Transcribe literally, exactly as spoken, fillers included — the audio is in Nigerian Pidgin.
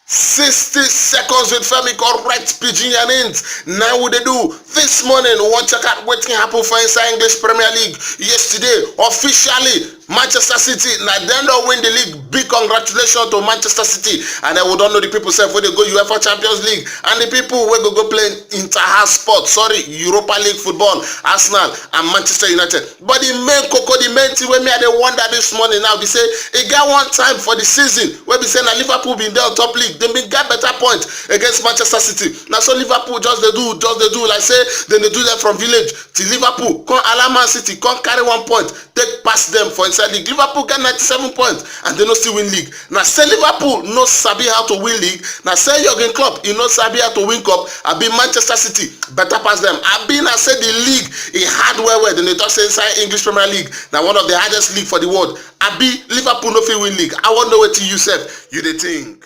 Sixty seconds with Femi, correct pidgin yarnings. Now we dey do this morning, we wan check out wetin happen for inside English Premier League yesterday. Officially, Manchester City na dem don win the league. Big congratulations to Manchester City. And then we don know the people sef wey dey go UEFA Champions League and the people wey go go play inter-house sport, sorry, Europa League football, Arsenal and Manchester United. But the main koko, the main thing wey me I dey wonder this morning now be say e get one time for the season wey be say na Liverpool bin dey on top league, dem bin get better point against Manchester City. Na so Liverpool just dey do, just dey do like say dem dey do them from village. Till Liverpool come allow Man City come carry one point take pass them for inside league. Liverpool get ninety-seven points and dem no still win league. Na say Liverpool no sabi how to win league? Na say Jurgen Klopp e no sabi how to win cup? Abi Manchester City better pass them? Abi na say the league e hard well well? Dem dey talk say inside English Premier League na one of the hardest league for the world. Abi Liverpool no fit win league? I wan know wetin you sef you dey think.